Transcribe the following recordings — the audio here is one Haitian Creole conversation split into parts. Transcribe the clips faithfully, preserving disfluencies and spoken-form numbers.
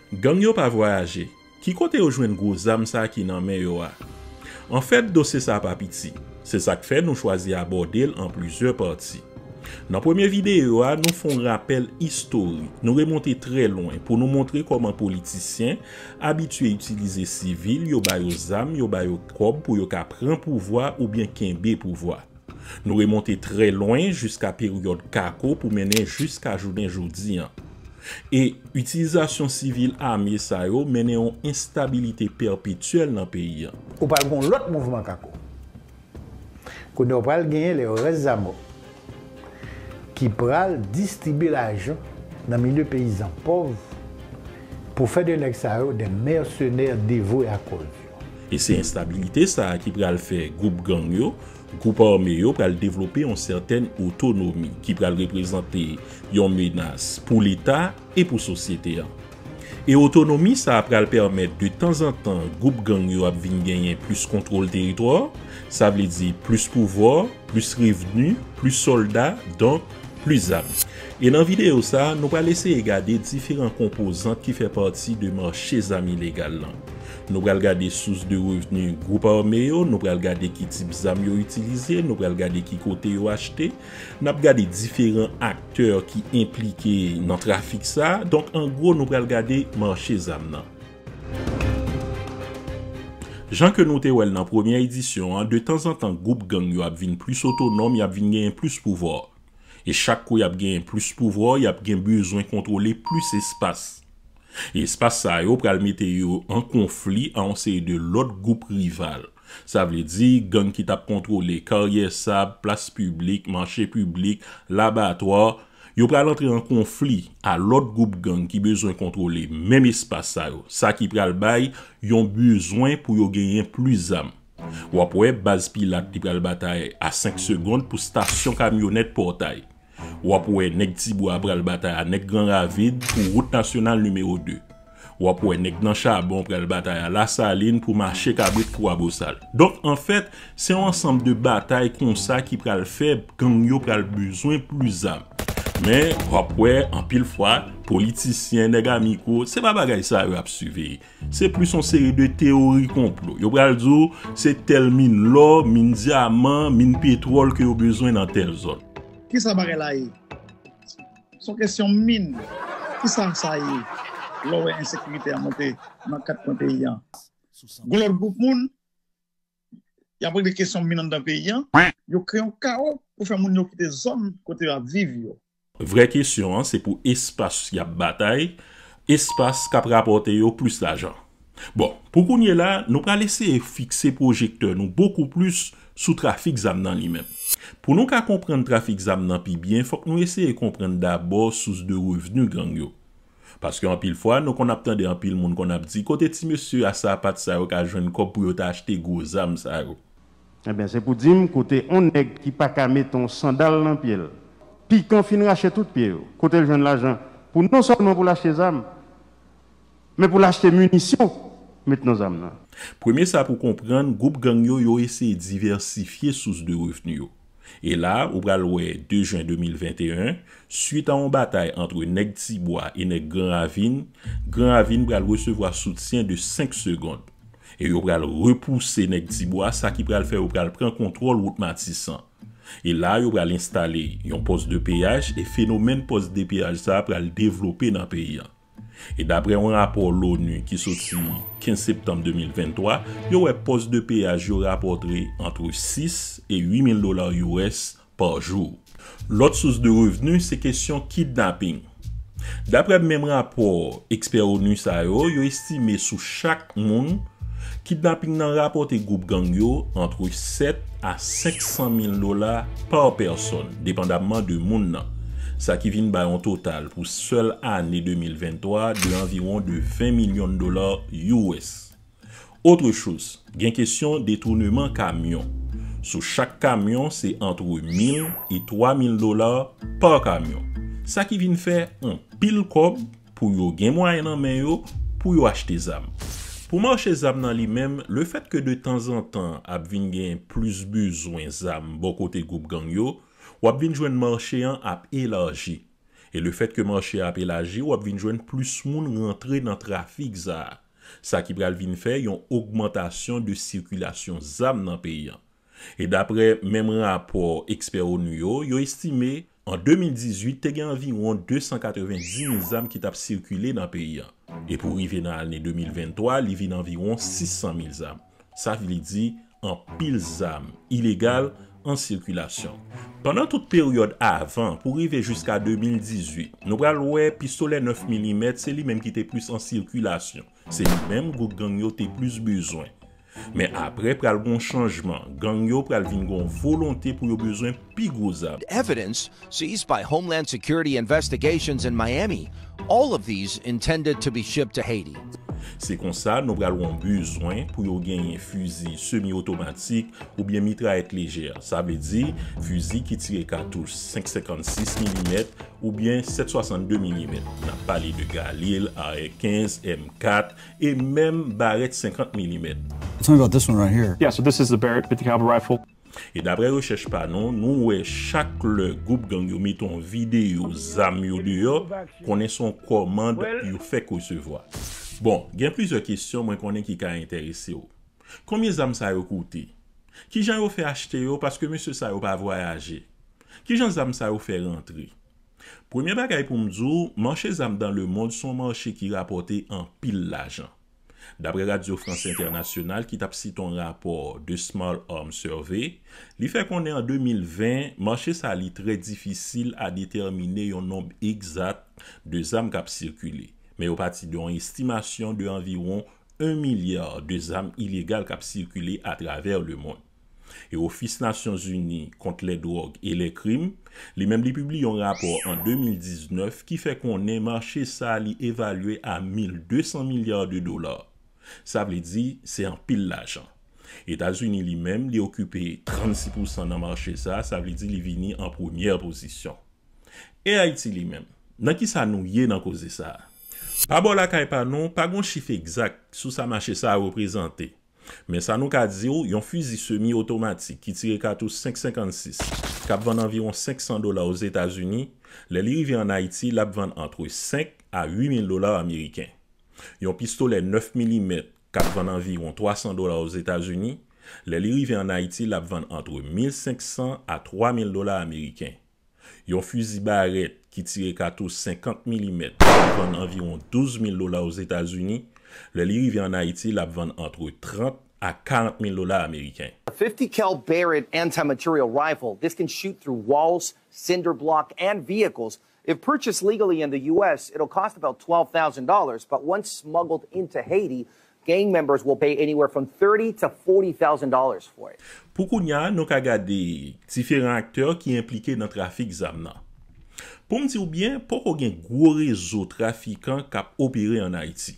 Gang yo pa vwayaje. Ki kote yo jwenn gwo zam sa ki nan men yo a? Anfèt, dosye sa pa piti. Se sa k fè nou chwazi abòde l an plizyè pati. Nan premye videyo a, nou fè yon rapèl istorik. Nou remonte trè lwen pou nou montre kòman politisyen abitye itilize sivil, yo ba yo zam, yo ba yo kòb pou yo ka pran pouvwa oubyen kenbe pouvwa. Nou remonte trè lwen jiska peryòd Kako pou mennen jiska jounen jodi an. E itilizasyon sivil ame sa yo mennen yon enstabilite pèpetyèl nan peyi an. Ou pral gen yon lòt mouvman Kako. Kounye a w pral genyen les restes à mort ki pral distribye lajan nan milye peyizan pòv pou fè de nèg sa yo de mèsenè devwe a kòz yo. E se enstabilite sa a ki pral fè gwoup gang yo, gwoup ame yo pral devlope yon sètèn otonomi ki pral reprezante yon menas pou Leta e pou sosyete an. E otonomi sa a pral pèmèt de tanzantan gwoup gang yo ap vin genyen plis kontwòl teritwa, sa vle di plis pouvwa, plis revni, plis sòlda, donk plis zam. E nan videyo sa a, nou pral eseye gade diferan konpozant ki fè pati de mache zam ilegal lan. Nou pral gade sous de revni gwoup ame yo, nou pral gade ki tip zam yo itilize, nou pral gade ki kote yo achte, n ap gade diferan aktè ki enplike nan trafik sa a. Donk, an gwo, nou pral gade mache zam nan. Jan ke nou te wè l nan premyè edisyon an, de tanzantan gwoup gang yo ap vin plis otonòm, y ap vin genyen plis pouvwa. E chak kou y ap genyen plis pouvwa, y ap gen bezwen kontwole plis espas. E espas sa yo pral mete yo an konfli a yon seri de lòt gwoup rival. Sa vle di, gang ki t ap kontwole karyè sab, plas piblik, mache piblik, labatwa, yo pral antre an konfli a lòt gwoup gang ki bezwen kontwole menm espas sa yo, sa ki pral bay yon bezwen pou yo genyen plis zam. W ap wè baz Pilat li pral batay a senk segonn pou stasyon kamyonèt Pòtay. W ap wè nèg Tibwa pral batay a nèg Gran Ravin pou wout nasyonal nimewo de. W ap wè nèg nan Chabon pral batay a Lasalin pou mache kabrit Kwabosal. Donk, anfèt, se yon ansanm de batay konsa ki pral fè gang yo pral bezwen plis zam. Men, w ap wè, anpil fwa, politisyen, nèg a mikwo, se pa bagay sa yo ap siveye. Se plis yon seri de teyori konplo. Yo pral di w, se tèl min lò, min dyaman, min petwòl ke yo bezwen nan tèl zòn. Kisa bagay la ye? Se yon kesyon min. Kisa sa ye? Lè w wè ensekirite a monte nan kat kwen peyi a. Gon lòt gwoup moun, y ap regle kesyon min anndan peyi a. Yo kreye yon kawo pou fè moun yo kite zòn kote y ap viv yo. Vrè kesyon an, se pou espas y ap batay, espas k ap rapòte yo plis lajan. Bon, pou kounye la, nou pral eseye fikse pwojektè nou bokou plis sou trafik zam nan li menm. Pou nou ka konprann trafik zam nan pi byen, fòk nou eseye konprann dabò sous de revni gang yo. Paske anpil fwa, nou konn ap tande anpil moun konn ap di, kote ti mesye a sapat sa yo ka jwenn kòb pou yo ta achte gwo zam sa yo? Ebyen, se pou di m, kote on nèg ki pa ka mete on sandal nan pye l, pikan fin rache tout pye yo, kote l jwenn lajan pou non sèlman pou l achte zam, men pou l achte minisyon, met nan zam nan. Premye sa pou konprann, gwoup gang yo, yo eseye divèsifye sous de revni yo. E la, ou pral wè de jen de mil venteyen, swit a yon batay ant nèg Tibwa e nèg Gran Ravin, Gran Ravin pral resevwa soutyen de senk segonn. E yo pral repouse nèg Tibwa, sa ki pral fè yo pral pran kontwòl wout Matisan. E la, yo pral enstale yon pòs de peyaj, e fenomèn pòs de peyaj sa a pral devlope nan peyi a. E daprè yon rapò l'ONU ki soti kenz septanm de mil venntwa, yo wè pòs de peyaj yo rapòte ant sis e uit mil dola U S pa jou. Lòt sous de revni, se kesyon kidnaping. Daprè menm rapò ekspè ONU sa yo, yo estime sou chak moun, kidnaping nan rapòte gwoup gang yo ant sèt a senk san mil dola pa pèsòn, depandamman de moun nan. Sa ki vin bay yon total pou sèl ane de mil venntwa de anviwon de ven milyon dola U S. Otre choz, gen kesyon detouneman kamyon. Sou chak kamyon, se ant mil e twa mil dola pa kamyon. Sa ki vin fè anpil kòb pou yo gen mwayen nan men yo pou yo achte zam. Pou mache zam nan li menm, lefètke de tanzantan ap vin gen plis bezwen zam bò kote gwoup gang yo, w ap vin jwenn mache an ap elaji. E lefètke mache a ap elaji, w ap vin jwenn plis moun rantre nan trafik sa a. Sa ki pral vin fè yon ogmantasyon de sikilasyon zam nan peyi a. E daprè menm rapò ekspè onu yo, yo estime, an de mil dizuit, te gen anviwon de san katrevendiz mil zam ki t ap sikile nan peyi a. E pou rive nan ane de mil venntwa, li vin anviwon sis san mil zam. Sa vle di anpil zam ilegal an sikilasyon. Pandan tout peryòd avan pou rive jiska de mil dizuit, nou pral wè pistolè nèf milimèt se li menm ki te plis an sikilasyon. Se li menm gwoup gang yo te plis bezwen. Men apre pral gon chanjman, gang yo pral vin gon volonte pou yo bezwen pi gwo zam. Evidence seized by Homeland Security investigations in Miami, all of these intended to be shipped to Haiti. Se konsa nou pral gon bezwen pou yo genyen fizi semi otomatik oubyen mitrayèt lejè. Sa vle di fizi ki tire katouch senk senkannsis milimèt oubyen sèt swasannde milimèt. N ap pale de Galil, A R kenz, M kat e menm barèt senkant milimèt. Tell me about this one right here. Yeah, so this is the Barrett fifty caliber rifle. E daprè rechèch pa nou, nou wè chak lè gwoup gang yo mete yon videyo zam yo deyò, konnen se yon kòmand yo fèk resevwa. Bon, gen plizyè kesyon mwen konnen ki ka enterese w. Konbyen zam sa yo koute? Kijan yo fè achte yo paske mesye sa yo pa vwayaje? Kijan zam sa yo fè rantre? Premye bagay pou m di w, mache zam dan lemond se yon mache ki rapòte anpil lajan. Daprè Radyo Frans Entènasyonal ki t ap site yon rapò The Small Arms Survey, li fè konnen an de mil ven, mache sa li trè difisil a detèmine yon nonb egzat de zam k ap sikile. Men yo pati de yon estimasyon de anviwon en milya de zam ilegal k ap sikile atravè lemond. E Ofis Nasyonzini kont lè dwòg e lè krim, li menm li pibliye yon rapò an de mil diznèf ki fè konnen mache sa a li evalye a mil de san milya de dola. Sa vle di se anpil lajan. Etazini li menm, li okipe trannsis pousan nan mache sa a, sa vle di li vini an premyè pozisyon. E Ayiti li menm, nan kisa nou ye nan koze sa a? Pa bò lakay pa nou, pa gon chif egzak sou sa mache sa a reprezante. Men sa nou ka di w, yon fizi semi otomatik ki tire katouch senk senkannsis, k ap vann anviwon senk san dola Ozetazini, lè li rive ann Ayiti, l ap vann antre senk a uit mil dola ameriken. Yon pistolè nèf milimèt k ap vann anviwon twa san dola Ozetazini, lè li rive ann Ayiti, l ap vann antre mil senk san a twa mil dola ameriken. Yon fizi barèt ki tire katouch senkant milimèt k ap vann anviwon douz mil dola Ozetazini, lè li rive ann Ayiti, l ap vann antre trant a karant mil dola ameriken. A fifty cal Barrett anti-material rifle. This can shoot through walls, cinder block, and vehicles. If purchased legally in the U S, it'll cost about twelve thousand dollars, but once smuggled into Haiti, gang members will pay anywhere from thirty to forty thousand dollars for it. Pou kounya, nou ka gade diferan aktè ki enplike nan trafik zam nan. Pou m di w byen, poko gen gwo rezo trafikan k ap opere ann Ayiti.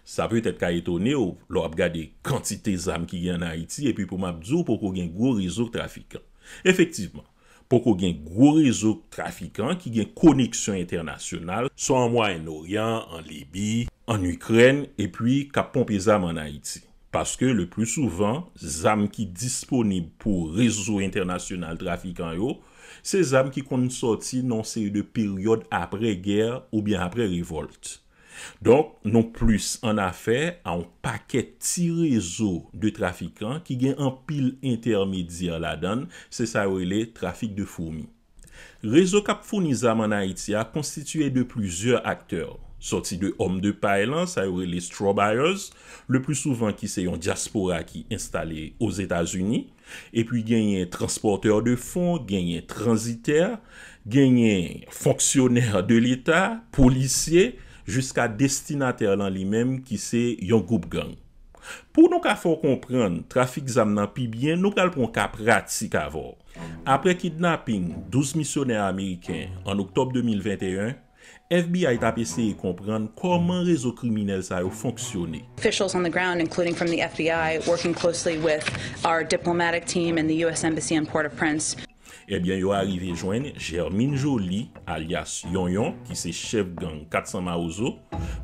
Sa petèt ka etone w lè w ap gade kantite zam ki gen ann Ayiti, epi pou m ap di w poko gen gwo rezo trafikan. Efektivman, poko gen gwo rezo trafikan ki gen koneksyon entènasyonal, swa an Mwayen Oryan, an Libi, an Ikrèn, epi k ap ponpe zam ann Ayiti. Paske, le pli souvan, zam ki disponib pou rezo entènasyonal trafikan yo, se zam ki konn sòti nan yon seri de peryòd apre gè oubyen apre revòlt. Donk, nou plis an afè a yon pakèt ti rezo de trafikan ki gen anpil entèmedyè ladan l, se sa yo rele trafik de foumi. Rezo k ap founi zam ann Ayiti a konstitye de plizyè aktè, sòti de òm de pay lan, sa yo rele straw buyers, le pli souvan ki se yon dyaspora ki enstale Ozetazini, epi genyen transpòtè de fon, genyen tranzitè, genyen fonksyonè de leta, polisye, jiska destinatè lan li menm ki se yon gwoup gang. Pou nou ka fè w konprann trafik zam nan pi byen, nou pral pran yon ka pratik avè w. Apre kidnaping douz misyonè ameriken an oktòb de mil venteyen, F B I t ap eseye konprann kòman rezo kriminèl sa yo fonksyone. Officials on the ground, including from the F B I, working closely with our diplomatic team and the U S Embassy in Port-au-Prince. Ebyen, yo arive jwenn Germine Joly, alyas Yonyon, ki se chèf gang kat san Mawozo.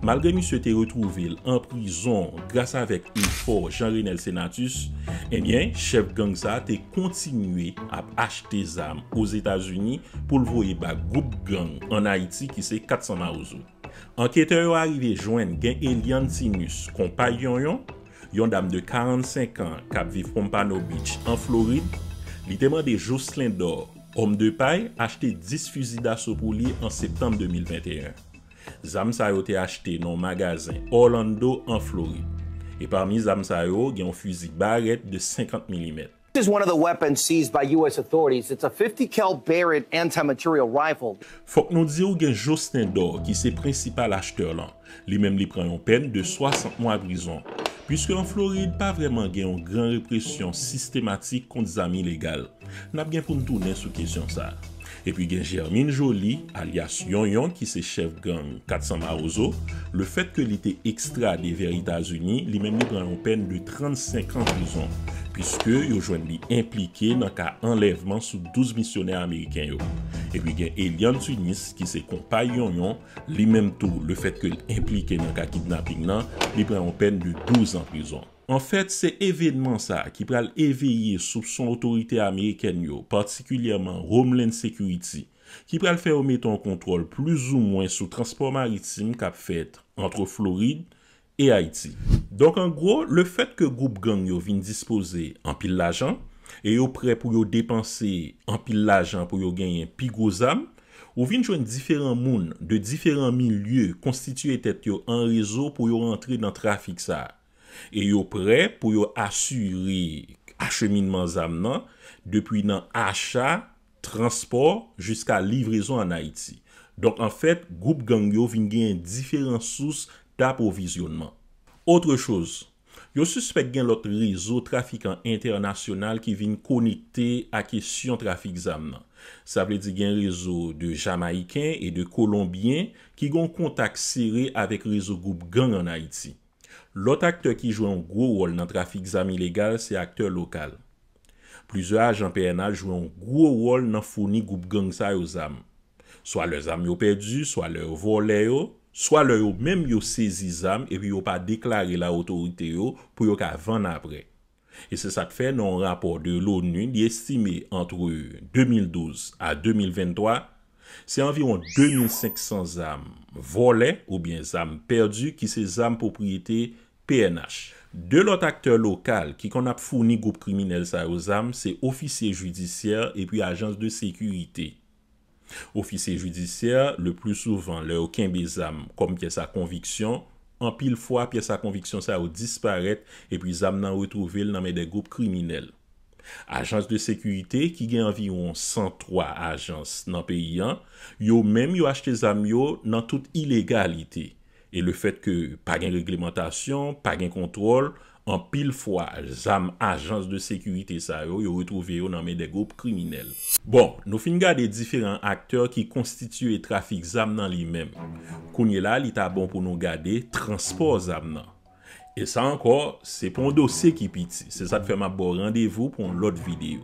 Malgre misye te retwouve l an prizon gras avèk efò Jean Renel Senatus, ebyen, chèf gang sa a te kontinye ap achte zam Ozetazini pou l voye ba gwoup gang ann Ayiti ki se kat san Mawozo. Anketè yo arive jwenn gen Eliane Tinus, konpay Yonyon, yon dam de karannsenk an k ap viv Pompano Beach, an Florid. Li te mande Jocelyn Dor, Homme de Paille, achte dis fizi daso pou li an septanm de mil venteyen. Zam sa yo te achte nan yon magazen Orlando, an Florid. E pami zam sa yo, gen yon fizi barèt de senkant milimèt. This is one of the weapons seized by U S authorities. It's a fifty cal Barrett anti-material rifle. Fòk nou di w gen Jocelyn Dor, ki se prensipal achtè lan. Li menm, li pran yon pèn de swasant mwa prizon. Piske an Florid, pa vrèman gen yon gran represyon sistematik kont zam ilegal. N ap gen pou n tounen sou kesyon sa a. Epi gen Germine Joly, alyas Yonyon, ki se chèf gang kat san Mawozo. Lefèt ke li te ekstrade vè Etazini, li menm, li pran yon pèn de trannsenk an prizon, piske yo jwenn li enplike nan ka anlèvman sou douz misyonè ameriken yo. Epi gen Eliane Tunis, ki se konpay Yonyon, li menm tou, lefèt ke l enplike nan ka kidnaping nan, li pran yon pèn de douz an prizon. Anfèt, se evènman sa a ki pral eveye soupson otorite amerikèn yo, patikilyèman Homeland Security, ki pral fè yo mete yon kontwòl plizoumwen sou transpò maritim k ap fèt ant Florid e Ayiti. Donk, an gwo, lefèt ke gwoup gang yo vin dispoze anpil lajan, e yo prè pou yo depanse anpil lajan pou yo genyen pi gwo zam, ou vin jwenn diferan moun de diferan milye konstitye tèt yo an rezo pou yo rantre nan trafik sa a. E yo prè pou yo asire acheminman zam nan, depi nan acha, transpò, jiska livrezon ann Ayiti. Donk, anfèt, gwoup gang yo vin genyen diferan sous dapwovizyonnman. Otre choz, yo sispèk gen lòt rezo trafikan entènasyonal ki vin konekte a kesyon trafik zam nan. Sa vle di gen rezo de Jamayiken e de Kolonbyen ki gen yon kontak sere avèk rezo gwoup gang ann Ayiti. Lòt aktè ki jwe yon gwo wòl nan trafik zam ilegal se aktè lokal. Plizyè ajan P N H jwe yon gwo wòl nan founi gwoup gang sa yo zam. Swa lè zam yo pèdi, swa lè yo vòlè yo, swa lè yo menm yo sezi zam epi yo pa deklare la otorite yo pou yo ka vann apre. E se sa k fè, nan yon rapò de l'ONU, li estime ant de mil douz a de mil venntwa, se anviwon de mil senk san zam vòlè oubyen zam pèdi ki se zam pwopriyete P N H. De lòt aktè lokal ki konn ap founi gwoup kriminèl sa yo zam se ofisye jidisyè epi ajans de sekirite. Ofisye jidisyè, le pli souvan, lè yo kenbe zam kòm pyès a konviksyon, anpil fwa pyès a konviksyon sa yo disparèt epi zam nan retwouve l nan men de gwoup kriminèl. Ajans de sekirite, ki gen anviwon san twa ajans nan peyi an, yo menm yo achte zam yo nan tout ilegalite. E lefèt ke pa gen reglemantasyon, pa gen kontwòl, anpil fwa, zam ajans de sekirite sa yo, yo retwouve yo nan men de gwoup kriminèl. Bon, nou fin gade diferan aktè ki konstitye trafik zam nan li menm. Kounye la, li ta bon pou nou gade transpò zam nan. E sa ankò, se pa yon dosye ki piti. Se sa k fè m ap ba w randevou pou yon lòt videyo.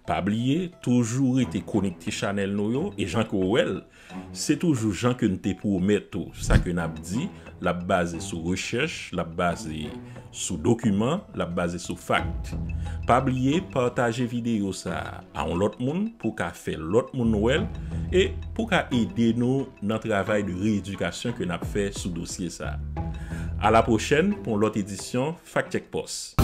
Pa bliye, toujou rete konekte chanèl nou yo, e jan ke w wè l, se toujou jan ke n te pwomèt ou, sa ke n ap di, l ap baze sou rechèch, l ap baze sou dokiman, l ap baze sou fakt. Pa bliye pataje videyo sa a a yon lòt moun pou w ka fè lòt moun wè l e pou w ka ede nou nan travay de reyedikasyon ke n ap fè sou dosye sa a. A la pwochèn pou yon lòt edisyon Fact Check Post.